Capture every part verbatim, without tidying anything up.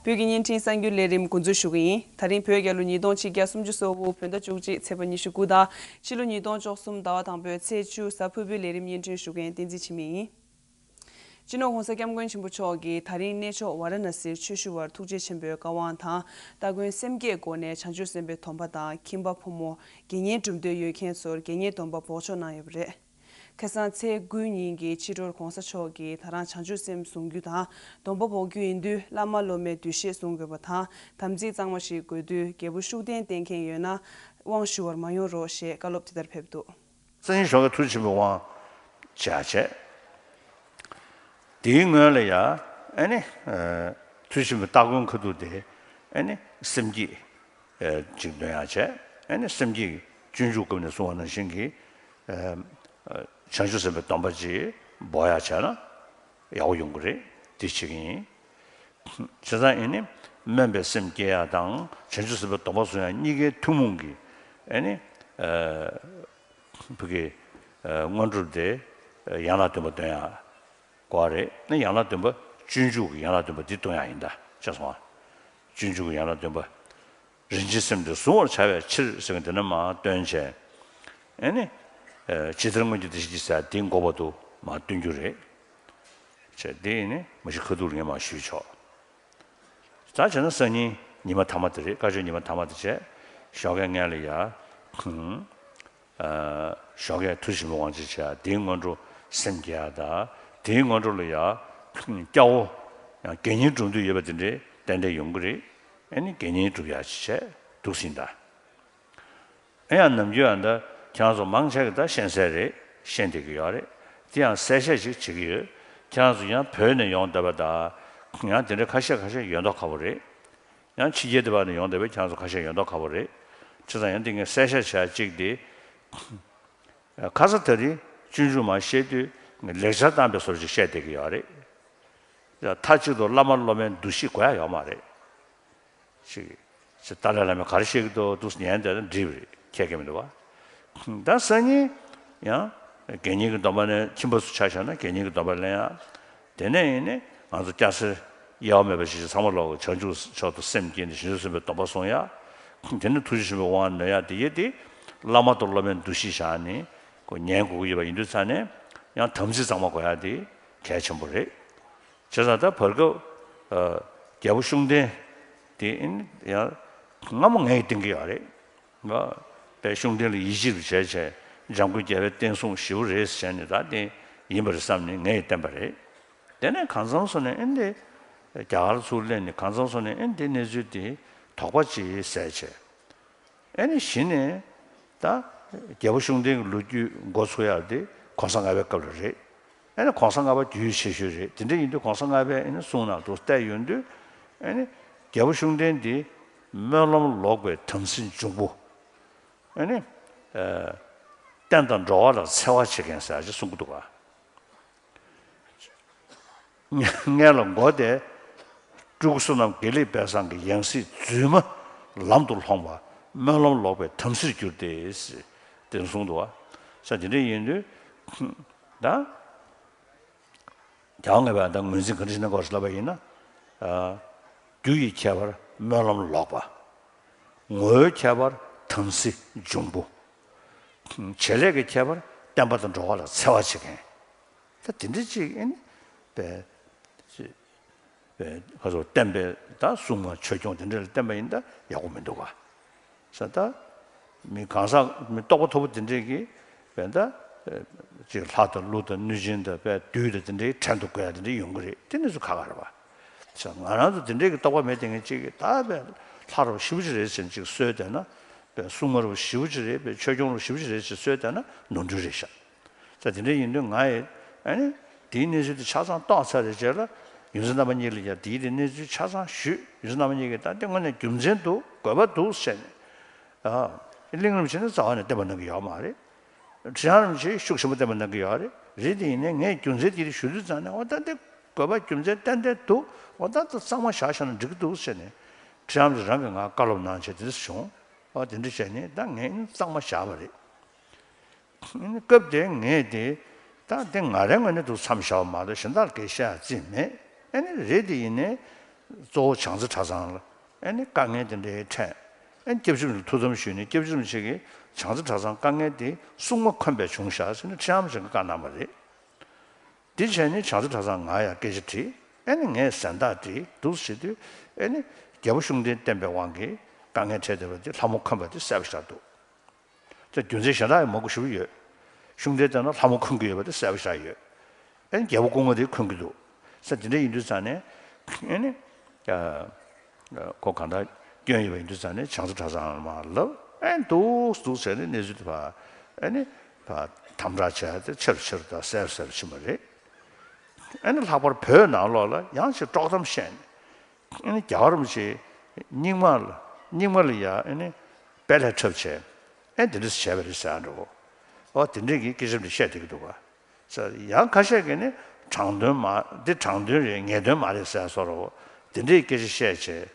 བོད་ཀྱི་བརྙན་འཕྲིན་གསར་འགྱུར་ལས་རིམ་འགོ་འཛུགས་ཞུ་གི་ཡིན། ད་རིང་བོད་རྒྱལ་ལོ་ཉིས་སྟོང་ཆིག་བརྒྱ་སུམ་ཅུ་སོ་དགུ་བོད་ཟླ་བཅུ་གཅིག་ཚེས་པ་ཉི་ཤུ་དགུ་དང་ཕྱི་ལོ་ཉིས་སྟོང་བཅུ་གསུམ་ཟླ་བ་དང་པོའི་ཚེས་བཅུ་གཟའ་ཕུར་བུའི་ལས་རིམ་སྙན་སྒྲོན་ཞུ་མཁན་བསྟན་འཛིན་འཆི་མེད་ཡིན། སྤྱི་ནོར་༸གོང་ས་༸སྐྱབས་མགོན་ཆེན་པོ་མཆོག་གིས་ད་རིང་གནས་མཆོག་ཝཱ་ར་ཎ་སིར་ཆོས་ཞུ་བར་ཐུགས་རྗེ་ཆེན་པོའི་བཀའ་དབང་དང་སྟ་གོན་སེམས་བསྐྱེད་སྒོ་ནས་བྱང་ཆུབ་སེམས་དཔའི་སྡོམ་པ་དང་ཁྱིམ་པ་ཕོ་མོ་དགེ་བསྙེན་སྒྲུབ་འདོད་ཡོད་མཁན་ཚོར་དགེ་བསྙེན་སྡོམ་པ་འབོགས་ཆོག་གནང་ཡོད་པ་རེད། ཁ་སང་ཚེས་དགུའི་ཉིན་གྱི་ཕྱི་དྲོར་༸གོང་ས་མཆོག་གིས་ད་རང་བྱང་ཆུབ་སེམས་བཟུང་རྒྱུ་དང་སྡོམ་པ་འབོགས་རྒྱུ་ཡིན་དུས་བླ་མ་སློབ་མའི་འདུ་ཤེས་བཟུང་དགོས་པ་དང་དམ་ཚིག་གཙང་མ་ཞིག་དགོས་དུས་རྒྱལ་པོ་ཤུགས་ལྡན་བསྟེན་མཁན་ཡོད་ན་དབང་ཞུ་བར་མ་ཡོང་རོགས་ཞེས་བཀའ་སློབ་དེ་ལྟར་ཕེབས་འདུག། སང་ཉིན་ཞོགས་ཀས་ཐུགས་ཆེན་པོའི་དབང་བྱས་བྱས། དེའི་སྔོན་ལ་ཡ་ཨ་ནི་ཐུགས་ཆེན་པོའི་སྟ་གོན་ཁ་ཐུག་དེ་ཨ་ནི་སེམས་བསྐྱེད་ཅིག་འདོན་ཡག་བྱས། ཨ་ནི་སེམས་བསྐྱེད་སྤྱོད་འཇུག་སྐབས་ནས་གསུངས་པ་ནང་བཞིན་གྱི་བྱང་ཆུབ་སེམས་དཔའི་སྡོམ་པ་ཅིག་འབོགས་ཡག་བྱས་ན་ཡག་པོ་ཡོང་གི་རེད། དེ་བྱེད་ཀྱི་ཡིན། བྱས་ཙང་ཨ་ནི་སྨོན་པའི་སེམས་བསྐྱེད་ཡག་དང་བྱང་ཆུབ་སེམས་དཔའི་སྡོམ་པ་བཟུང་ཡག་གཉིས་ཀའི་ཐུན་མོང་གི་ཨ་ནི་བོད་ཀྱི་དངོས་གྲུབ་དེ་ཡན་ལག་བདུན་པ་འདོན་ཡག་དགོས་རེད། ཨ་ནི་ཡན་ལག་བདུན་པ་སྤྱོད་འཇུག་གི་ཡན་ལག་བདུན་པ་འདི་འདོན་ཡག་ཡིན་ད་ཤེས་སོང་ང་། སྤྱོད་འཇུག་གི་ཡན་ལག་བདུན་པ། རིན་ཆེན་སེམས་དེ་གཟུང་བར་བྱ་བའི་ཕྱིར་ཟེར་མཁན་དེ་ནས་མར་བཏོན་བྱས། ཨ་ནི། ཇི་ལྟར་སྔོན་གྱི་བདེ་གཤེགས་ཀྱིས་ཟེར་དེ་འགོ་བར་དུ་མར་བཏོན་རྒྱུ་རེད། བྱས་དེ་ནི་མ་གཞི་ཁ་ཐུག་ལ་ངས་མར་ཞུས་ཆོག། ད་བྱས་ན་སང་ཉིན་ཉི་མ་མཐའ་མ་དེ་རེད། བཀའ་ཆོས་ཉི་མ་མཐའ་མ་དེ་བྱས། ཞོགས་ཀས་སྔོན་ལ་ཡ། ཨ། ཞོགས་ཀས་ཐུགས་ཆེན་པོའི་དབང་ཅིག་བྱས། དེའི་སྔོན་འགྲོ་སེམས་བསྐྱེད་ཡག་དང་། དེའི་སྔོན་འགྲོ་ལ་ཡ། སྐྱ་བོ། ཡང་དགེ་བསྙེན་སྒྲུབ་འདོད་ཡོད་པ་དེ་འདྲས་ཏན་ཏན་ཡོང་གི་རེད། ཨ་ནི་དགེ་བསྙེན་སྒྲུབ་ཡག་ཅིག་བྱས་འདུག་སེ་ཡིན་ད། ཨེ་ཡང་ནམ་རྒྱུན་ཡང་ད་ཁྱེད་རང་ཚོ་མང་ཆེ་གི་ད་ཤེས་གསལ་རེད། ཤེས་བསྡད་ཀྱི་ཡོད་རེད། དེ་ཡང་གསལ་བཤད་ཅིག་བྱེད་ཀྱི་ཡོད། ཁྱེད་རང་ཚོ་ཡང་བོད་ནས་ཡོང་བསྡད་པ་དང་། ཡང་དེ་འདྲའི་ཁ་ཤས་ཁ་ཤས་ཡོད་མདོག་ཁ་པོ་རེད། ཡང་ཕྱི་རྒྱལ་དེ་བ་ནས་ཡོང་བསྡད་པའི་ཁྱེད་རང་ཚོ་ཁ་ཤས་ཡོད་མདོག་ཁ་པོ་རེད། བྱས་ཙང་ཡང་དེ་ངས་གསལ་བཤད་བྱས་གཅིག་དེ། ཁ་ས་ད་རིང་སྤྱོད་འཇུག་མར་བཤད་དུས་ངས་ལེགས་སྦྱར་བཏང་པའི་བཟོ་འདྲ་ཅིག་བཤད་བསྡད་ཀྱི་ཡོད་རེད། མཐའ་གཅིག་ཏུ་བླ་མ་སློབ་མའི་འདུ་ཤེས་དགོས་ཡ་ཡོད་མ་རེད། ཅིག་ཅིག་ཏཱ་ལའི་བླ་མས་ག་རེ་བཤད་ཀྱི་འདུག་འདུག་ཉན་བསྡད་ན་འགྲིག་པ་རེད། ཁྱད་ཀྱི་མི་འདུག་བ། ད་སང་ཉིན་ཡང་དགེ་བསྙེན་གྱི་སྡོམ་པ་ནས་ཁྱིམ་པ་སུ་ཆ་བཞག་ན་དགེ་བསྙེན་གྱི་སྡོམ་པ་ལེན་ཡ། དེ་ནས་ཡིན་ནི་ང་ཚོ་སྐྱ་སེར་དབྱེ་བ་མེད་པ་ཞིག་ཚང་མ་ལོག་གི་བྱང་ཆུབ་མཆོག་ཏུ་སེམས་བསྐྱེད་ནས་བྱང་ཆུབ་སེམས་དཔའི་སྡོམ་པ་བཟུང་ཡ། དེ་ནས་ཐུགས་རྗེ་ཆེན་པོའི་དབང་ནོད་ཡ་དེ་ཡེ་དེ། བླ་མ་དང་སློབ་མའི་འདུ་ཤེས་བཞག་ནས་ཁོ་ཉན་དགོས་ཀྱི་ཡོད་པ་ཡིན་དུས་ཙང་ནས་ཡང་དམ་ཚིག་གཙང་མ་དགོས་ཡ་དེ་གལ་ཆེན་པོ་རེད། བྱས་ཙང་ད་བར་སྐབས། ཨ། རྒྱལ་པོ་ཤུགས་ལྡན་དེ་ཡང་སྔ་མོ་ངས་བསྟེན་གྱི་ཡོད་རེད། ང་དཔེ་ཤུགས་ལྡན་ལ་ཡིད་ཆེས་པ་བྱས་བྱས་འཇམ་མགོན་རྒྱལ་བའི་བསྟན་སྲུང་ཞེ་པོ་རེད་ཟེར་ནས་ད་བསྟེན་ཡིན་པ་རེད་བསམ་ནས་ངས་བསྟེན་པ་རེད། དེ་ནས་གང་འཚམ་སོང་ནས་ཨེ་འདི་རྒྱ་གར་ཚུར་སླེབས་ནས་གང་འཚམ་སོང་ནས་ཨེ་འདི་གནས་ཚུལ་དེ་དོགས་པ་ཅིག་ཟད་བྱས། ཨེ་ནི་གཞི་ནས་ད་རྒྱལ་པོ་ཤུགས་ལྡན་གྱི་ལོ་རྒྱུས་འགོ་ཚུགས་ཡག་དེ་གོང་ས་ལྔ་པའི་སྐབས་ལ་རེད། ཨེ་ནི་གོང་ས་ལྔ་པ་རྒྱུས་ཡོད་ཆེ་ཤོས་རེད། དེ་འདྲ་ཡིན་དུས་གོང་ས་ལྔ་པས་ཨེ་ནི་གསུང་ནང་དུ་བལྟས་ཡོང་དུས། ཨེ་ནི་རྒྱལ་པོ་ཤུགས་ལྡན་འདི་སྨོན་ལམ་ལོག་པའི་དམ་ཚིག་འབྱུང་པོ། ཨེ་ནི་ཨ། བསྟན་དང་འགྲོ་བ་ལ་འཚེ་བ་བྱེད་མཁན་ཟེར་ཡག་ཅིག་གསུང་གི་འདུག་ག། སྔོན་ལ་མགོ་དེ་སྤྲུལ་སྐུ་བསོད་ནམས་དགེ་ལེགས་དཔལ་བཟང་གི་ཡང་སྲིད་རྫུན་མ་ལམ་དུ་ལྷོངས་པ་སྨོན་ལམ་ལོག་པའི་དམ་ཚིག་གྱུར་ཏེ། དེ་གསུངས་འདུག་བ། ས་དེ་འདྲ་ཡིན་དུས་ད་རྒྱལ་བ་ལྔ་པའི་ད་ངོས་འཛིན་ག་འདྲ་ཞིག་གནང་དགོས་ལབ་པ་ཡིན་ན། རྒྱུ་ཡི་ཁྱད་པར་སྨོན་ལམ་ལོག་པ། ངོ་བོའི་ཁྱད་པར་དམ་ཚིག་འབྱུང་པོ། བྱེད་ལས་ཀྱི་ཁྱད་པར་བསྟན་པ་དང་འགྲོ་བ་ལ་འཚེ་བ་བྱེད་མཁན། ད་དེ་འདྲ་ཅིག་ཨེ་ནི་པས་པས་ཁ་སོ་བསྟན་པའི་ད་སྲུང་མ་ཆོས་སྐྱོང་དེ་འདྲ་ལ་བསྟན་པ་ཡིན་ད་ཡག་པོ་མི་འདུག་ག། ས་ད་མི་གང་ཟག་མི་རྟོགས་པ་མཐོ་པོ་དེ་འདྲས་ཀྱིས་པས་ད་ཅིག་ལྷ་དང་ཀླུ་དང་གནོད་སྦྱིན་དང་པས་བདུད་དང་དེ་འདྲའི་བྲན་དུ་བཀོལ་ཡ་དེ་འདྲ་ཡོང་གི་རེད། དེ་ནི་ཚོ་ཁག་ཁག་རེད་པ། ས་ང་རང་ཚོ་དེ་འདྲས་ཀྱི་རྟོགས་པ་མེད་དེ་ངས་ཅིག་གིས་ད་པས་ལྷ་རབ་ཞེ་པོ་ཅིག་རེད་ཟེར་ཅིག་གསོལ་བསྡད་ན། པས་སྲུང་མ་རབ་ཞེ་པོ་ཅིག་རེད། པས་ཆོས་སྐྱོང་རབ་ཞེ་པོ་ཅིག་རེད་ཅེས་གསོལ་བསྡད་ན་ནོར་འཁྲུལ་རེད་ཤག། ད་དེ་འདྲ་ཡིན་དུས་ང་ཡིས་ཨ་ནི་དེའི་གནས་ཚུལ་དེ་ཆ་ཚང་རྟོགས་ཚར་རེད་བྱས་ལ་ཡོངས་འཛིན་རྣམ་པ་གཉིས་ལ་ཡང་དེའི་དེ་གནས་ཚུལ་ཆ་ཚང་ཞུས། ཡོངས་འཛིན་རྣམ་པ་གཉིས་ཀྱིས་ད་དེ་དངོས་གནས་རྒྱུ་མཚན་འདུག། དགོས་པ་འདུག་ཟེར་ནས། ཨ། གླིང་རིན་པོ་ཆེ་ནི་རྩ་བ་ནས་བསྟན་པ་གནང་གི་ཡོད་མ་རེད། ཁྲི་བྱང་རིན་པོ་ཆེས་ཤུགས་ཆེན་པོ་བསྟན་པ་གནང་གི་ཡོད་རེད། རེད་དེ་ཡིན་ནའི་ངས་རྒྱུ་མཚན་དེ་རིགས་ཞུ་དུས་ཙང་ནས་འོ་ད་དེ་དགོས་པ་རྒྱུ་མཚན་ཏན་ཏན་འདུག། འོ་ད་ད་གཙང་མ་བཞག་བཞག་ན་འགྲིག་གི་འདུག་ཟེར་ནས་ཁྲི་བྱང་རིན་པོ་ཆེ་རང་གིས་ང་བཀའ་སློབ་གནང་བྱས་དེ་འདྲ་བྱུང་། ཨོ་དེ་འདྲ་བྱས་ནས་ད་ངས་གཙང་མ་བཞག་པ་རེད། སྐབས་དེར་ངས་དེ་ད་དེ་ང་རའི་ངོས་ནས་འདུག་མཚམས་བཞག་པ་མ་གཏོགས་གཞན་དག་གིས་བཤད་རྩིས་མེད། ཨ་ནི་རེད་དེ་ཡིན་ནའི་ གཙོ་བོ་བྱང་རྩེ་གྲྭ་ཚང་ལ་ཨེ་ནི་དཀའ་ངལ་དེ་འདྲའི་འཕྲད། ཨེ་ནི་སྐྱབས་རྗེ་རིན་པོ་ཆེ་ཐུགས་བསམ་ཞུས་ནས་སྐྱབས་རྗེ་རིན་པོ་ཆེ་གིས་བྱང་རྩེ་གྲྭ་ཚང་དཀའ་ངལ་དེ་སྲུང་མ་འཁོན་པས་བྱུང་བཞག་ཟེར་ནས་ཁྲི་བྱང་རིན་པོ་ཆེ་བཀའ་གནང་བ་རེད། དེ་བྱས་ནས་བྱང་རྩེ་གྲྭ་ཚང་ང་ཡང་སྐད་ཆ་དྲིས། ཨེ་ནི་ངས་གཟེངས་རྟགས་དྲིས་འདུག་ཟེར་དུས། ཨེ་ནི་རྒྱལ་པོ་ཤུགས་ལྡན་བསྟེན་པའི་དབང་གིས་དཀའ་ངལ་འཕྲད་བསྡད་པ་དེ་ལྷ་མོ་འཁོན་པ་དེ་གསལ་པོ་ཞིག་འདུག། ད་རྒྱུ་མཚན་གཞན་དག་ཡང་མང་པོ་ཞེ་པོ་ཡོད། ཤུགས་ལྡན་བསྟེན་ན་ལྷ་མོ་འཁོན་གྱི་ཡོད་པ་དེ་གསལ་པོ་ཞིག་ཡོད། ཨེ་ནི་རྒྱལ་པོ་སྐུ་ངོ་དེ་འཁོན་གྱི་འདུག་ས། དེ་འདྲ་ཡིན་དུས་ཙང་ནས་ཨེ་ནི། ཨ། ཁོ་གང་ལྟར་སྐྱོན་ཡོད་པ་ཡིན་དུས་ཙང་ནས་བྱང་རྩེ་གྲྭ་ཚང་ལ་མར་ལབ། ཨེ་འདུག་འདུག་ཟེར་ནས་གནས་ཚུལ་དེ་ཕར་ཨེ་ནི་ཕར་དམ་དྲག་བྱས་ཏེ་ཆེ་རུ་ཆེ་རུ་དང་གསལ་རུ་གསལ་རུ་ཕྱིན་པ་རེད། ཨེ་ནི་ལྷག་པར་བོད་ནང་ལོགས་ལ་ཡང་ཅིག་དཀྲོག་གཏམ་བཤད་ནས། ཨེ་ནི་རྒྱལ་བ་རིན་པོ་ཆེ་རྙིང་མ་ལ་རྙིང་མ་ལ་ཡ་ཨེ་ནི་དཔེ་ལྷད་འཁྲབ་བྱས། ཨེ་དེ་འདྲ་བྱས་པ་རེད་ཟེར་འགྲོ། ཨོ་དེ་འདྲས་ཀྱི་སྐད་ཆ་འདི་བཤད་བསྡད་ཀྱི་འདུག་ག། ཡང་ཁ་ཤས་ཀྱིས་ནི་དྲང་དོན་མ། འདི་དྲང་དོན་རེད། ངེས་དོན་མ་རེད་ཟེར་བཟོ་འདྲ་བོ་དེ་འདྲའི་སྐད་ཆ་བཤད་བྱས་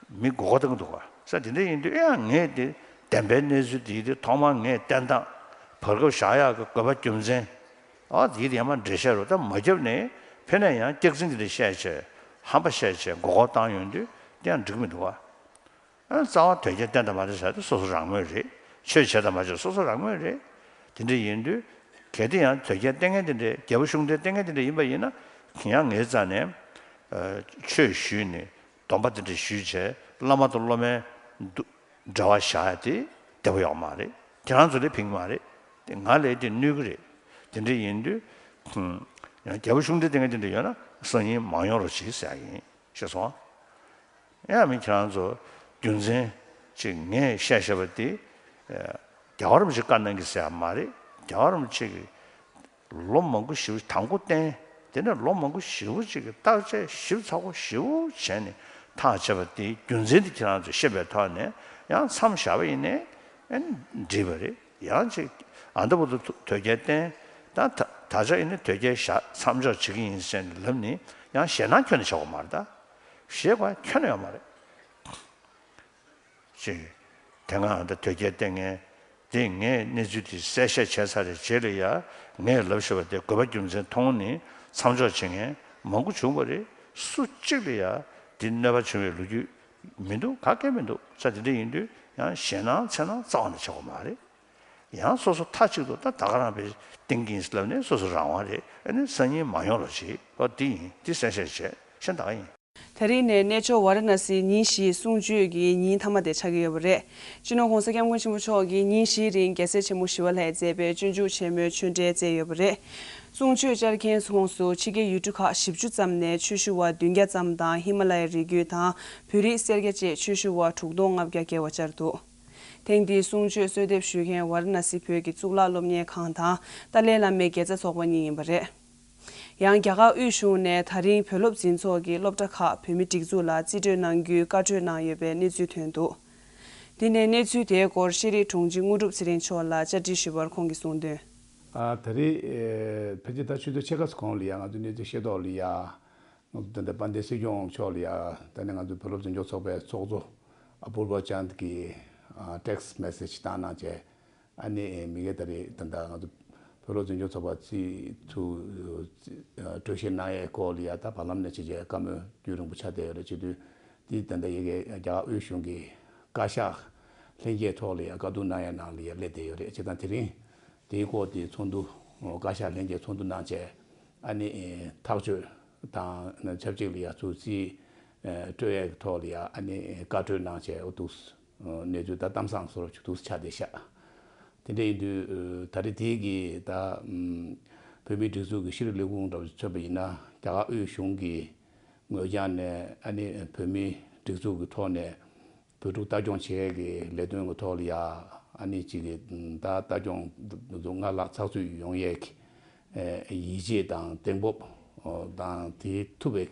མི་མགོ་སྐོར་གཏོང་གི་འདུག་ག། ས་དེ་འདྲ་ཡིན་དུས་ཨེ་ཡང་ངས་དེ་བདེན་པའི་གནས་ཚུལ་དེ་དེ་ཐོག་མར་ངས་བསྟན་སྟངས་བར་སྐབས་བཞག་ཡག་གི་དགོས་པ་རྒྱུ་མཚན། ཨ་དེ་ཡང་མ་འགྲེལ་བཤད་རུ་ད་མ་བརྒྱབ་ནས་ཕན་ནས་ཡང་སྐྱག་རྫུན་དེ་འདྲ་བཤད་བྱས་ཧམ་པ་བཤད་བྱས་མགོ་སྐོར་བཏང་ཡོང་དུས་དེ་ཡང་འགྲིག་གི་མི་འདུག་ག། ཨ་རྩ་བ་དོལ་རྒྱལ་བསྟེན་དང་མ་བསྟེན་ཟེར་དེ་སོ་སོ་རང་མོས་རེད། ཆོས་བྱེད་དང་མ་བྱེད་སོ་སོ་རང་མོས་རེད། དེ་འདྲ་ཡིན་དུས་གལ་ཏེ་ཡང་དོལ་རྒྱལ་བསྟེན་མཁན་དེ་འདྲ་རྒྱལ་པོ་ཤུགས་ལྡན་བསྟེན་མཁན་དེ་འདྲ་ཡིན་པ་ཡིན་ན་ཡང་ངའི་རྩ་ནས་ཨ་ཆོས་ཞུས་ནས་སྡོམ་པ་དེ་འདྲ་ཞུས་བྱས་བླ་མ་དང་སློབ་མའི་འདུ་འབྲེལ་བ་བཞག་ཡ་དེ་བདེ་པོ་ཡོད་མ་རེད། ཁྱེད་རང་ཚོ་ལས་ཕན་གྱི་མ་རེད། དེ་ང་ལས་དེ་གནོད་ཀྱི་རེད། དེ་འདྲ་ཡིན་དུས་ཡང་རྒྱལ་པོ་ཤུགས་ལྡན་བསྟེན་མཁན་དེ་འདྲ་ཡོད་ན་སང་ཉིན་མ་ཡོང་རོགས་གྱིས་ཟེར་ཡ་ཡིན། ཤེས་སོང་། ཡང་མིན་ཁྱེད་རང་ཚོ་རྒྱུ་མཚན་ཅིག་ངས་བཤད་བཤད་པ་དེ་རྒྱལ་བ་རིན་པོ་ཆེ་བཀའ་གནང་གི་ཟེར་ཡ་མ་རེད། རྒྱལ་བ་རིན་པོ་ཆེ་གིས་ལོ་མང་པོ་ཞེ་པོ་དང་པོ་བསྟེན། དེ་ནས་ལོ་མང་པོ་ཞེ་པོ་ཅིག་གི་བརྟག་དཔྱད་ཞིབ་ཚགས་པོ་ཞེ་པོ་བྱས་ནས་ཐག་བཅད་པ་དེའི་རྒྱུ་མཚན་དེ་ཁྱེད་རང་ཚོས་ཤེས་པའི་ཐོག་ནས་ཡང་མཚམས་བཞག་པ་ཡིན་ནའི་ཨ་ནི་འགྲིག་པ་རེད། ཡང་ཅིག་ཨ་ད་བར་དུ་དོལ་རྒྱལ་བསྟེན། ད་ད་ད་ཆ་ཡིན་ན་དོལ་རྒྱལ་བཞག་མཚམས་འཇོག་བྱེད་ཀྱི་ཡིན་ཟེར་ནས་ལབ་ནས་ཡང་ཞེད་སྣང་ཁྱོན་ནས་བྱེད་དགོས་མ་རེད་ད། ཞེད་དགོས་ཁྱོན་ནས་ཡོད་མ་རེད། ཅིག་དེ་སྔ་ད་དོལ་རྒྱལ་བསྟེན་མཁན་དེ་ངས་གནས་ཚུལ་དེ་གསལ་བཤད་བྱས་ཚར་རེད། རྗེས་ལ་ཡ་ངས་ལབ་བཞག་པ་དེ་དགོས་པ་རྒྱུ་མཚན་མཐོང་ནས་མཚམས་འཇོག་བྱེད་མཁན་མང་པོ་བྱུང་བ་རེད། སུ་གཅིག་ལ་ཡ་དེ་གནོད་པ་བྱུང་བའི་ལོ་རྒྱུས་མི་འདུག། ག་གེ་མི་འདུག། ས་དེ་འདྲ་ཡིན་དུས་ཡང་ཞེད་སྣང་འཚེར་སྣང་རྩ་བ་ནས་བྱེད་དགོས་མ་རེད། ཡང་སོ་སོ་མཐའ་གཅིག་ཏུ་ད་ད་ག་རང་བའི་ཏིང་ངེ་འཛིན་ལབ་ནས་སོ་སོ་རང་དབང་རེད། ཨ་ནི་སང་ཉིན་མ་ཡོང་རོགས་བྱེད། ཨོ་དེ་ཡིན། དེ་གསལ་བཤད་བྱས་གཞན་ད་ག་ཡིན། ད་རིང་ནས་གནས་མཆོག་ཝཱ་ར་ཎ་སིའི་ཉིན་བཞིའི་གསུང་ཆོས་ཀྱི་ཉིན་མཐའ་མ་དེ་ཆགས་ཀྱི་ཡོད་པ་རེད། སྤྱི་ནོར་༸གོང་ས་༸སྐྱབས་མགོན་ཆེན་པོ་མཆོག་གིས་ཉིན་བཞིའི་རིང་རྒྱལ་སྲས་ཆེན་མོ་ཞི་བ་ལྷས་མཛད་པའི་སྤྱོད་འཇུག་ཆེན་མོའི་ཆོས་འབྲེལ་མཛད་ཡོད་པ་རེད། གསུང་ཆོས་བཅར་མཁན་ཁོངས་སུ་ཕྱི་རྒྱལ་ཡུལ་གྲུ་ཁག་བཞི་བཅུ་ཙམ་ནས་ཆོས་ཞུ་བ་བདུན་བརྒྱ་ཙམ་དང་ཧི་མ་ལ་ཡའི་རི་རྒྱུད་དང་བོད་རིགས་སེར་སྐྱ་བཅས་ཆོས་ཞུ་བ་དྲུག་སྟོང་ལྔ་བརྒྱ་བརྒལ་བ་བཅར་འདུག། ཐེངས་འདིའི་གསུང་ཆོས་གསོལ་འདེབས་ཞུ་མཁན་ཝཱ་ར་ཎ་སི་བོད་ཀྱི་གཙུག་ལག་སློབ་གཉེར་ཁང་དང་ཏཱ་ལའི་བླ་མའི་དགེ་རྩ་ཚོགས་པ་གཉིས་ཡིན་པ་རེད། ཡང་རྒྱ་གར་དབུས་གཞུང་ནས་ད་རིང་བོད་སློབ་འཛིན་ཚོགས་ཀྱི་སློབ་གྲྭ་ཁག་བོད་མི་སྒྲིག་འཛུགས་ལ་རྩིས་སྤྲོད་གནང་རྒྱུའི་བཀའ་གྲོས་གནང་ཡོད་པའི་གནས་ཚུལ་ཐོན་འདུག། འདི་ནས་གནས་ཚུལ་དེའི་སྐོར་ཤེས་རིག་དྲུང་ཆེ་དངོས་གྲུབ་ཚེ་རིང་མཆོག་ལ་བཅར་འདྲི་ཞུས་པར་ཁོང་གིས་གསུངས་དོན། ཨ་ད་རེས་ཨེ་ཕལ་ཆེར་ད་ཆུ་ཚོད་ཕྱེད་ཀ་ཙམ་གོང་ལ་ཡ་ང་ཚོ་གནས་ཚུལ་ཤེས་རྟོགས་ལ་ཡ། ང་ཚོ་ད་ལྟ་དཔལ་ལྡན་སྲིད་སྐྱོང་མཆོག་ལ་ཡ་ད་ནི་ང་ཚོ་བོད་སློབ་འཛིན་སྐྱོང་ཚོགས་པའི་ཚོགས་གཙོ་ཨ་པུར་བ་ཅན་གྱིས་ཨ་text message་བཏང་གནང་བྱས། ཨ་ནི་མི་སྒེར་ད་རེས་ད་ལྟ་ང་ཚོ་བོད་སློབ་འཛིན་སྐྱོང་ཚོགས་པ་རྩིས་ཐུ་སྤྲོད་བཞེས་གནང་ཡས་སྐོར་ལ་ཡ་ད་བར་ལམ་ནས་བྱས་བྱས་བཀའ་མོལ་རྒྱུན་རིང་པོ་ཆགས་བསྡད་ཡོད་རེད། བྱེད་དུས་འདི་ད་ལྟ་ཡ་གི་རྒྱ་གར་དབུས་གཞུང་གི་བཀའ་ཤག་ལྷན་རྒྱས་ཐོག་ལ་ཡ་བཀའ་བསྡུར་གནང་ཡས་ནང་ལ་ཡ་སླེབས་བསྡད་ཡོད་རེད། བྱས་ཙང་དེ་རིང་དེའི་སྐོར་དེ་ཚོགས་འདུ་བཀའ་ཤག་ལྷན་རྒྱས་ཚོགས་འདུ་གནང་བྱས་ཨ་ནི་ཐག་གཅོད་དང་ཆབས་ཅིག་ལ་ཡ་ཚུར་རྩིས་སྤྲོད་ཡས་ཀྱི་ཐོག་ལ་ཡ་ཨ་ནི་བཀའ་གྲོས་གནང་བྱས་འོ་འདུག། གནས་ཚུལ་ད་གཏམ་བཟང་བཟོ་འདྲ་ཅིག་འདུག་ཆགས་བསྡད་ཤག། དེ་འདྲ་ཡིན་དུས་ད་རེས་དེའི་གི་ད་བོད་མིའི་སྒྲིག་འཛུགས་ཀྱི་ཤེས་རིག་ལས་ཁུངས་འདྲ་བ་མཚོན་པ་ཡིན་ན་རྒྱ་གར་དབུས་གཞུང་གི་ངོས་ཀྱང་ནས་ཨ་ནི་བོད་མིའི་སྒྲིག་འཛུགས་ཀྱི་ཐོག་ནས་བོད་ཕྲུག་ལྟ་སྐྱོང་བྱེད་ཡས་ཀྱི་ལས་དོན་གྱི་ཐོག་ལ་ཡ་ཨ་ནི་ཅིག་གི་ད་ལྟ་སྐྱོང་སྔར་ལྷག་ཚགས་ཚུད་ཡོང་ཡས་ཀྱི་ཡིད་ཆེས་དང་གཏན་སྤོབས་དང་དེ་ཐུབ་པའི་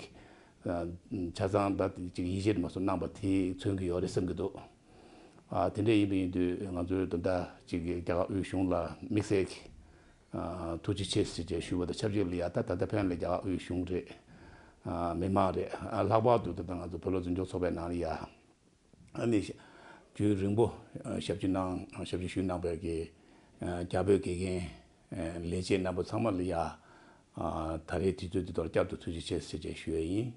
ཆ་ཚང་ད་ཅིག་ཡིད་ཆེས་མ་སོང་གནང་པ་དེ་མཚོན་གྱི་ཡོད་རེད་བསམ་གྱི་འདུག། ཨ་དེ་འདྲ་ཡིན་པ་ཡིན་དུས་ང་ཚོས་ད་ལྟ་ཅིག་རྒྱ་གར་དབུས་གཞུང་ལ་དམིགས་བསལ་གྱི་ཨ་ཐུགས་རྗེ་ཆེ་ཟེར་བྱས་ཞུ་བ་དང་ཆབས་ཅིག་ལ་ཡ་ད་ད་ལྟ་ཕན་ལ་རྒྱ་གར་དབུས་གཞུང་རེད། ཨ་མི་མང་རེད། ཨ་ལྷག་པར་དུ་ད་ལྟ་ང་ཚོ་བོད་སློབ་འཛིན་སྐྱོང་ཚོགས་པའི་ནང་ལ་ཡ་ཨ་ནི་རྒྱུན་རིང་པོ་ཨ་ཞབས་ཕྱི་གནང་ཞབས་ཕྱི་ཞུས་གནང་བའི་གི་ཨ་རྒྱ་བོད་དགེ་རྒན་ཨ་ལས་བྱེད་རྣམ་པ་ཚང་མ་ལ་ཡ་ཨ་ད་རེས་དུས་ཚོད་འདི་ཐོག་བསྐྱར་དུ་ཐུགས་རྗེ་ཆེ་ཟེར་བྱས་ཞུ་ཡ་ཡིན།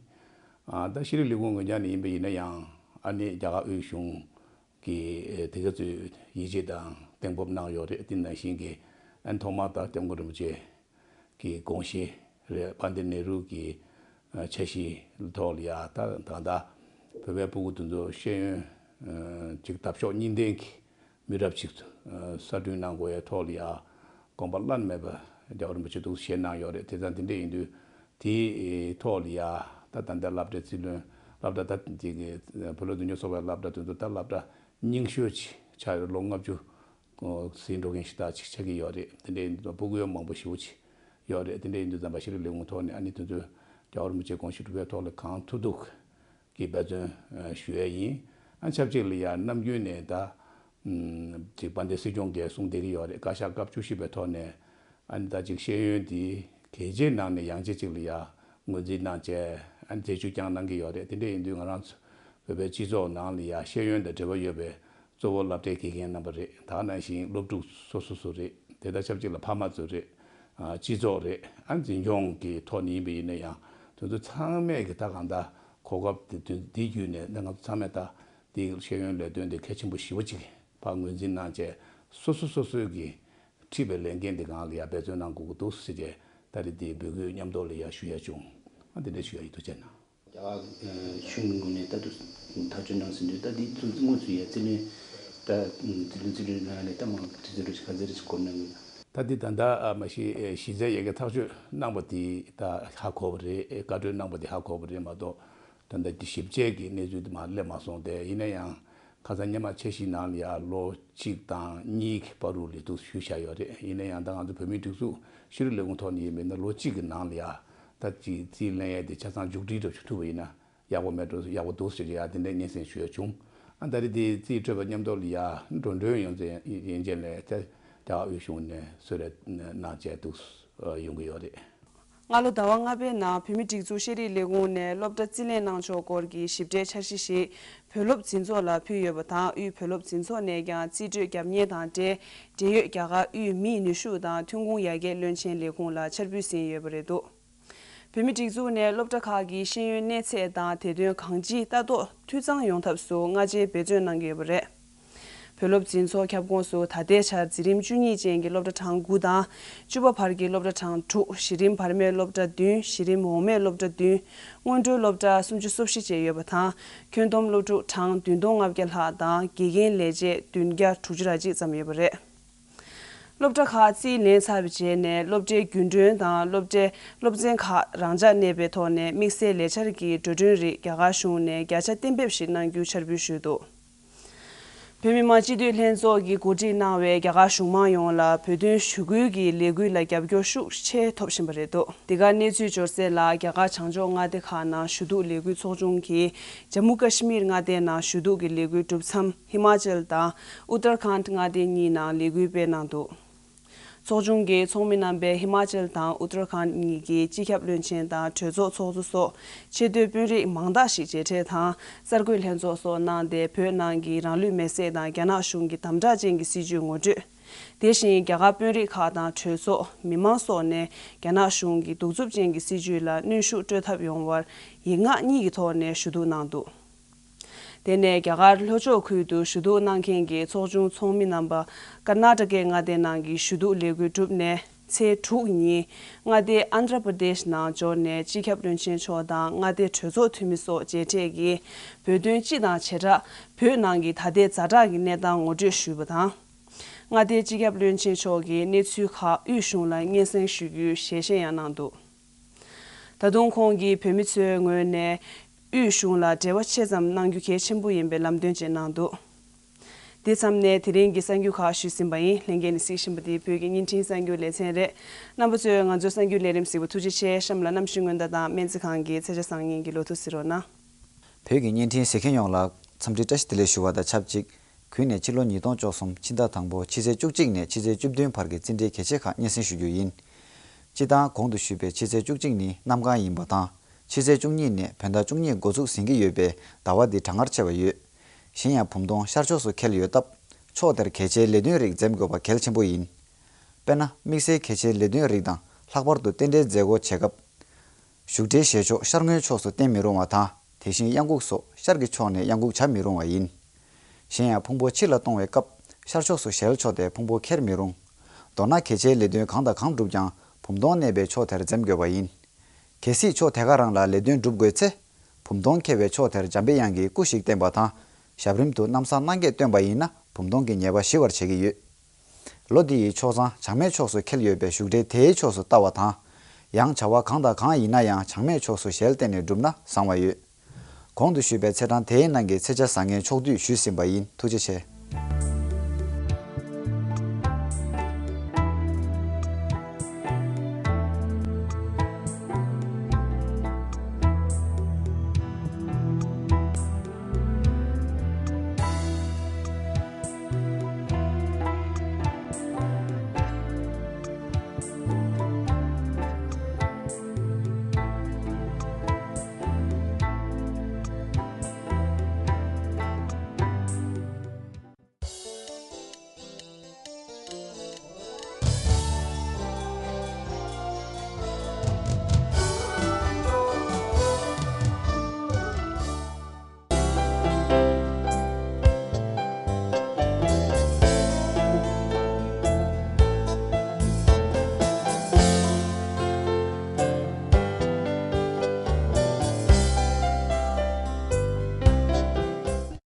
ཨ་ད་ཤེས་རིག་ལས་ཁུངས་ཀྱི་ངོས་ནས་ཡིན་པ་ཡིན་ན་ཡང་ཨ་ནི་རྒྱ་གར་དབུས་གཞུང་གིས་དེ་ག་ཚོད་ཡིད་ཆེས་དང་གཏན་འབེབས་གནང་ཡོད་རེད། དེ་ནང་བཞིན་གྱི་ཨ་ནི་ཐོག་མར་ད་སྐྱབས་མགོན་རིན་པོ་ཆེ་གི་དགོངས་གཞི་རེད། པཎ་ཌི་ཏ་ནེ་རུ་གི་འཆར་གཞིའི་ཐོག་ལ་ཡ་ད་ད་ལྟ་བོད་པའི་སྤུ་གུ་དེ་ཚོ་ཤེས་ཡོན་ཅིག་འདབ་གཤོག་གཉིས་ལྡན་གྱི་མི་རབས་ཅིག་གསར་སྐྲུན་གནང་དགོས་ཡའི་ཐོག་ལ་ཡ་དགོངས་པ་བླ་ན་མེད་པ་རྒྱལ་བ་རིན་པོ་ཆེ་འདུག་བཞེས་གནང་ཡོད་རེད། དེ་ཙང་དེ་འདྲ་ཡིན་དུས་དེའི་ཐོག་ལ་ཡ་ད་ད་ལྟ་སློབ་གྲྭའི་རྩིས་ལོན་སློབ་གྲྭ་ད་ཅིག་བོད་སློབ་འཛིན་སྐྱོང་ཚོགས་པའི་སློབ་གྲྭ་དེ་ཚོ་ད་སློབ་གྲྭ་རྙིང་ཤོས་ཅིག་ཆགས་ཡོད། ལོ་ལྔ་བཅུ་ཟིན་འགྲོ་མཁན་ཞིག་ད་ཅིག་ཆགས་ཀྱི་ཡོད་རེད། དེ་འདྲའི་སྤུ་གུ་ཡང་མང་པོ་ཞེ་པོ་ཅིག་ཡོད་རེད། དེ་འདྲ་ཡིན་དུས་ཙམ་པ་ཤེས་རིག་ལས་ཁུངས་ཐོག་ནས་ཨ་ནི་དེ་ཚོའི་རྒྱལ་བ་རིན་པོ་ཆེའི་དགོངས་གཞི་སྒྲུབ་པའི་ཐོག་ལ་གང་ཐུབ་ཐུབ་ཀྱི་འབད་བརྩོན་ཞུ་ཡས་ཡིན། ཨ་ཆབས་ཅིག་ལ་ཡང་ནམ་རྒྱུན་ནས་ད་ཅིག་དཔལ་ལྡན་སྲིད་སྐྱོང་གིས་གསུངས་བསྡད་ཀྱི་ཡོད་རེད། བཀའ་ཤག་སྐབས་བཅུ་བཞི་པའི་ཐོག་ནས་ཨ་ནི་ད་ཅིག་ཤེས་ཡོན་འདི་གལ་ཆེའི་ནང་ནས་ཡང་ཆེ་ཅིག་ལ་ཡང་ངོས་འཛིན་གནང་བྱས་ཨ་ནི་རྩད་ཞིབ་ཀྱང་གནང་གི་ཡོད་རེད། དེ་འདྲ་ཡིན་དུས་ང་རང་ཚོ་བོད་པའི་སྤྱི་ཚོགས་ནང་ལ་ཡང་ཤེས་ཡོན་དང་འབྲེལ་བ་ཡོད་པའི་གཙོ་བོ་སློབ་གྲྭའི་དགེ་རྒན་རྣམ་པ་རེད། ད་ནང་བཞིན་སློབ་ཕྲུག་སོ་སོ་སོ་རེད། དེ་དང་ཆབས་ཅིག་ལ་ཕ་མ་ཚོ་རེད། ཨ་སྤྱི་ཚོགས་རེད། ཨ་འཛིན་སྐྱོང་གི་ཐོག་ནས་ཡིན་པ་ཡིན་ན་ཡང་དེ་ཚོ་ཚང་མས་ཀྱི་ད་གང་ལྟར་གོ་སྐབས་དེ་དུས་འདི་བརྒྱུད་ནས་ད་ང་ཚོ་ཚང་མས་ད་འདི་ཤེས་ཡོན་ལས་དོན་དེ་གལ་ཆེན་པོ་ཞེ་པོ་ཅིག་ཕར་ངོས་འཛིན་གནང་བྱས་སོ་སོ་སོ་སོའི་གི་འཁྲིས་པའི་ལས་འགན་དེ་སྒང་ལ་ཡ་འབད་བརྩོན་གནང་དགོས་ཀྱི་འདུག་ཟེར་བྱས་ད་རེས་འདི་འབོད་སྐུལ་མཉམ་དུ་ལ་ཡ་ཞུ་ཡ་བྱུང་། ཨ་འདི་འདྲ་ཞུ་ཡ་ཡིན། ཐུགས་རྗེ་གནང་། རྒྱ་གར་གཞུང་གི་ངོས་ནས་ད་དུང་ཐག་གཅོད་གནང་ཟིན་དུས་ད་འདི་ཚོ་དངོས་སུ་ཡ་རྩིས་ལེན་ད་རྩིས་ལེན་རྩིས་ལེན་གནང་ནས་ད་མང་དུས་ཚོད་རེ་ཞིག་ག་ཚོད་རེ་ཞིག་འགོར་གནང་གི་ཡོད། ད་འདི་ད་ལྟ་མ་གཞི་གཞི་རྩའི་ཡ་གི་ཐག་གཅོད་གནང་པ་དེ་ད་ཧ་གོ་བ་རེད། བཀའ་འཁྲོལ་གནང་པ་དེ་ཧ་གོ་བ་རེད་མ་གཏོགས་ད་ལྟ་འདི་ཞིབ་དཔྱད་ཀྱི་གནས་ཚུལ་དེ་མར་སླེབས་མ་སོང་སྟེ། ཡིན་ན་ཡང་ཁ་སང་སྔོན་མ་འཆར་གཞིའི་ནང་ལ་ཡ་ལོ་གཅིག་དང་གཉིས་ཀྱི་བར་དུ་ལས་འདུག་ཞུས་བཞག་ཡོད་རེད། ཡིན་ན་ཡང་ད་ང་ཚོ་བོད་མིའི་སྒྲིག་འཛུགས་ཤེས་རིག་ལས་ཁུངས་ཐོག་ནས་ཡིན་པས་ན་ལོ་གཅིག་གི་ནང་ལ་ཡ་ད་ཅིག་རྩིས་ལེན་ཡས་དེ་ཆ་ཚང་མཇུག་སྒྲིལ་འགྲོ་ཐུབ་པ་ཡིན་ན་ཡག་པོ་མེད་འགྲོ། ཡག་པོ་འདུག་ཟེར་ཡ་དེ་འདྲའི་སྙན་སེང་ཞུ་ཡ་བྱུང་། ཨ་ད་རེས་དེ་རྩིས་སྤྲོད་པ་མཉམ་དུ་ལ་ཡ་འགྲོ་གྲོན་ཡོང་ཚེ་ཡན་ཆད་ལས་ད་རྒྱ་གར་དབུས་གཞུང་ནས་གསོལ་རས་གནང་བྱས་འདུག་ཡོང་གི་ཡོད་རེད། སྔ་ལོ་ཟླ་བ་ལྔ་པའི་ནང་བོད་མིའི་སྒྲིག་འཛུགས་ཤེས་རིག་ལས་ཁུངས་ནས་སློབ་གྲྭ་རྩིས་ལེན་གནང་ཕྱོགས་སྐོར་གྱི་ཞིབ་ཕྲའི་འཆར་གཞི་ཞིག་བོད་སློབ་འཛིན་ཚོགས་ལ་ཕུལ་ཡོད་པ་དང་། དབུས་བོད་སློབ་འཛིན་ཚོགས་ནས་ཀྱང་རྩིས་སྤྲོད་བརྒྱབ་མཁན་དང་འབྲེལ། འབྲེལ་ཡོད་རྒྱ་གར་དབུས་མིའི་ནུས་ཤུགས་དང་ཐོན་ཁུངས་ཡར་རྒྱས་བློན་ཆེན་ལས་ཁུངས་ལ་འཆར་འབུལ་ཟིན་ཡོད་པ་རེད་འདུག་བོད་མིའི་སྒྲིག་འཛུགས་ནས་སློབ་གྲྭ་ཁག་གི་ཤེས་ཡོན་གནས་ཚད་དང་དེ་དོན་གང་ཅིའི་ལྟ་རྟོག་འཐུས་ཚང་ཡོང་ཐབས་སུ་སྔ་རྗེས་འབད་བརྩོན་གནང་གི་ཡོད་པ་རེད། བོད་སློབ་འཛིན་ཚོགས་ཁྱབ་ཁོངས་སུ་ད་ལྟའི་ཆར་འཛིན་རིམ་བཅུ་གཉིས་ཅན་གྱི་སློབ་གྲྭ་གྲངས་དགུ་དང་། བཅུ་པ་བར་གྱི་སློབ་གྲྭ་གྲངས་དྲུག་གཞི་རིམ་བར་མའི་སློབ་གྲྭ་བདུན། གཞི་རིམ་འོག་མའི་སློབ་གྲྭ་བདུན། སྔོན་འགྲོའི་སློབ་གྲྭ་སུམ་ཅུ་སོ་བཞི་བཅས་ཡོད་པ་དང་། ཁྱོན་བསྡོམས་སློབ་ཕྲུག་གྲངས་བདུན་སྟོང་ལྔ་བརྒྱ་ལྷག་དང་དགེ་རྒན་ལས་བྱེད་བདུན་བརྒྱ་དྲུག་ཅུ་རེ་གཅིག་ཙམ་ཡོད་པ་རེད། སློབ་གྲྭ་ཁག་རྩིས་ལེན་ཚར་བའི་རྗེས་ནས་སློབ་གྲྭའི་རྒྱུན་གྲོན་དང་སློབ་གྲྭའི་སློབ་ཚན་ཁག་རང་འཇགས་གནས་པའི་ཐོག་ནས་དམིགས་བསལ་ལས་འཆར་གྱི་འགྲོ་གྲོན་རིགས་རྒྱ་གར་གཞུང་ནས་བརྒྱ་ཆ་གཏན་འབེབས་ཤིག་གནང་རྒྱུའི་འཆར་འབུལ་ཞུས་འདུག་བོད་མི་མང་སྤྱི་འཐུས་ལྷན་ཚོགས་ཀྱིས་གོ་སྒྲིག་གནང་བའི་རྒྱ་གར་གཞུང་མང་ཡོངས་ལ་བོད་དོན་ཞུ་སྐུལ་གྱི་ལས་འགུལ་ལ་རྒྱབ་སྐྱོར་ཤུགས་ཆེ་ཐོབ་བཞིན་པ་རེད་འདུག་འདི་གར་གནས་ཚུལ་འབྱོར་གསལ་ལ། རྒྱ་གར་བྱང་ཕྱོགས་མངའ་སྡེ་ཁག་ནང་ཞུ་གཏུག་ལས་འགུལ་ཚོགས་ཆུང་གིས་ཇམ་མུ་ཀ་ཤི་མིར་མངའ་སྡེའི་ནང་ཞུ་གཏུག་གི་ལས་འགུལ་གྲུབ་མཚམས་ཧི་མ་ཅལ་དང་ཨུ་ཏར་ཁཱན་མངའ་སྡེ་གཉིས་ནང་ལས་འགུལ་སྤེལ་གནང་འདུག་ཚོགས་ཆུང་གི་ཚོགས་མི་རྣམ་པས་ཧི་མ་ཅལ་དང་ཨུ་ཏར་ཁཱན་གཉིས་ཀྱི་སྤྱི་ཁྱབ་བློན་ཆེན་དང་གྲོས་ཚོགས་ཚོགས་གཙོ་སོགས་ཆེས་མཐོའི་དཔོན་རིགས་མང་དག་ཞིག་མཇལ་འཕྲད་དང་གསར་འགོད་ལྷན་ཚོགས་སོགས་གནང་སྟེ། བོད་ནང་གི་རང་ལུས་མེར་སྲེག་དང་རྒྱ་ནག་གཞུང་གི་དམ་དྲག་ཅན་གྱི་སྲིད་བྱུས་ངོ་སྤྲོད། དེ་བཞིན་རྒྱ་གར་དཔོན་རིགས་ཁག་དང་གྲོས་ཚོགས། མི་མང་སོགས་ནས་རྒྱ་ནག་གཞུང་གི་གདུག་རྩུབ་ཅན་གྱི་སྲིད་བྱུས་ལ་གནོན་ཤུགས་སྤྲོད་ཐབས་ཡོང་བར་ཡིག་ངག་གཉིས་ཀྱི་ཐོག་ནས་ཞུ་གཏུག་གནང་འདུག་དེ་ནས་རྒྱ་གར་ལྷོ་ཕྱོགས་ཁུལ་དུ་ཞུ་གཏུག་གནང་མཁན་གྱི་ཚོགས་ཆུང་ཚོགས་མི་རྣམ་པ་ཀར་ནཱ་ཊ་ཀའི་མངའ་སྡེ་ནང་གི་ཞུ་གཏུག་ལས་འགུལ་གྲུབ་ནས་ཚེས་དྲུག་ཉིན་མངའ་སྡེ་ཨན་དྷྲ་པྲ་དེཤ་ནང་འབྱོར་ནས་སྤྱི་ཁྱབ་བློན་ཆེན་མཆོག་དང་མངའ་སྡེའི་གྲོས་ཚོགས་འཐུས་མི་སོགས་མཇལ་འཕྲད་ཀྱིས་བོད་དོན་སྤྱི་དང་བྱེ་བྲག་བོད་ནང་གི་ད་ལྟའི་ཛ་དྲག་གི་གནས་སྟངས་ངོ་སྤྲོད་ཞུས་པ་དང་། མངའ་སྡེའི་སྤྱི་ཁྱབ་བློན་ཆེན་མཆོག་གིས་གནས་ཚུལ་ཁག་དབུས་གཞུང་ལ་སྙན་སེང་ཞུ་རྒྱུའི་ཞལ་བཞེས་ཡང་གནང་འདུག་ད་དུང་ཁོང་གིས་བོད་མི་ཚོའི་ངོས་ནས་དབུས་གཞུང་ལ་འབྲེལ་བ་ཆེ་ཙམ་གནང་རྒྱུ་གལ་ཆེན་པོ་ཡིན་པའི་ལམ་སྟོན་བཅས་གནང་འདུག་དེ་མཚམས་ནས་དེ་རིང་གི་གསར་འགྱུར་ཁག་ཞུས་ཟིན་པ་ཡིན། ལྷན་རྒྱས་ནས་གཟིགས་བཞིན་པ་འདི་བོད་ཀྱི་བརྙན་འཕྲིན་གསར་འགྱུར་ལེ་ཚན་རེད། རྣམ་པ་ཚོས་ང་ཚོའི་གསར་འགྱུར་ལས་རིམ་གཟིགས་པར་ཐུགས་རྗེ་ཆེ། གཤམ་ལ་གནམ་གཤིས་སྔོན་བརྡ་དང་སྨན་རྩིས་ཁང་གི་ཚེས་ཆ་བཟང་ངན་གྱི་ལོ་ཐོ་གཟིགས་རོགས་གནང་། བོད་ཀྱི་བརྙན་འཕྲིན་གཟིགས་མཁན་ཡོངས་ལ་འཚམས་འདྲི་བཀྲ་ཤིས་བདེ་ལེགས་ཞུ་བ་དང་ཆབས་ཅིག་གུས་ནས་ཕྱི་ལོ་ཉིས་སྟོང་བཅུ་གསུམ་ཕྱི་ཟླ་དང་པོ་ཕྱི་ཚེས་བཅུ་གཅིག་ནས་ཕྱི་ཚེས་བཅུ་བདུན་བར་གྱི་རྩིས་འབྲས་གལ་ཆེ་ཁག་སྙན་སེང་ཞུ་རྒྱུ་ཡིན། སྤྱིར་བཏང་གོང་དུ་ཞུས་པའི་ཕྱི་ཚེས་བཅུ་གཅིག་ནི་གནམ་གང་ཡིན་པ་དང་། ཕྱི་ཚེས་བཅུ་གཉིས་ནས་བོད་ཟླ་བཅུ་གཉིས་འགོ་འཛུགས་ཟིན་གྱི་ཡོད་པས་ཟླ་བ་འདི་གྲང་ངར་ཆེ་བ་ཡོད། གཞན་ཡང་བུམ་སྟོང་ཤར་ཕྱོགས་སུ་འཁེལ་ཡོད་སྟབས། ཕྱོགས་དེར་གལ་ཆེའི་ལས་དོན་རིགས་འཛེམ་དགོས་པ་གལ་ཆེན་པོ་ཡིན། དཔེར་ན། དམིགས་བསལ་གལ་ཆེའི་ལས་དོན་རིགས་དང་ལྷག་པར་དུ་རྟེན་འབྲེལ་མཛད་སྒོ་བྱེད་སྐབས། བཞུགས་གྲལ་བཞེས་ཕྱོགས་ཤར་ངོས་ཕྱོགས་སུ་བསྟན་མི་རུང་བ་དང་། དེ་བཞིན་གཡང་འགུགས་སོགས་ཤར་གྱི་ཕྱོགས་ནས་གཡང་འགུགས་བྱ་མི་རུང་བ་ཡིན། གཞན་ཡང་ཕུང་པོ་ཕྱི་ལ་གཏོང་བའི་སྐབས་ཤར་ཕྱོགས་སུ་ཞལ་ཕྱོགས་ཏེ་ཕུང་པོ་ཁྱེར་མི་རུང་། མདོར་ན་གལ་ཆེའི་ལས་དོན་གང་དང་གང་བསྒྲུབ་ཀྱང་བུམ་སྟོང་གནས་པའི་ཕྱོགས་དེར་འཛེམ་དགོས་པ་ཡིན། གལ་སྲིད་ཕྱོགས་དེ་ག་རང་ལ་ལས་དོན་སྒྲུབ་དགོས་ཚེ། བུམ་སྟོང་འཁེལ་བའི་ཕྱོགས་དེར་འཇམ་པའི་དབྱངས་ཀྱི་སྐུ་ཞིག་བསྟན་པ་དང་། ཞབས་རིམ་དུ་གནམ་ས་སྣང་བརྒྱད་བཏོན་པ་ཡིན་ན་བུམ་སྟོང་གི་ཉེས་པ་ཞི་བར་བྱེད་ཀྱི་ཡོད། ལོ་འདི་ཡི་ཕྱོགས་བཟང་བྱང་སྨད་ཕྱོགས་སུ་འཁེལ་ཡོད་པས་བཞུགས་གྲལ་དེའི་ཕྱོགས་སུ་ལྟ་བ་དང་། ཡང་བྱ་བ་གང་དང་གང་ཡིན་ན་ཡང་བྱང་སྨད་ཕྱོགས་སུ་ཞལ་བསྟན་ནས་བསྒྲུབས་ན་བཟང་བ་ཡོད། གོང་དུ་ཞུས་པའི་ཚེས་གྲངས་དེའི་ནང་གི་ཚེས་ཆ་བཟང་ངན་ཕྱོགས་བསྡུས་ཞུས་ཟིན་པ་ཡིན། ཐུགས་རྗེ་ཆེ།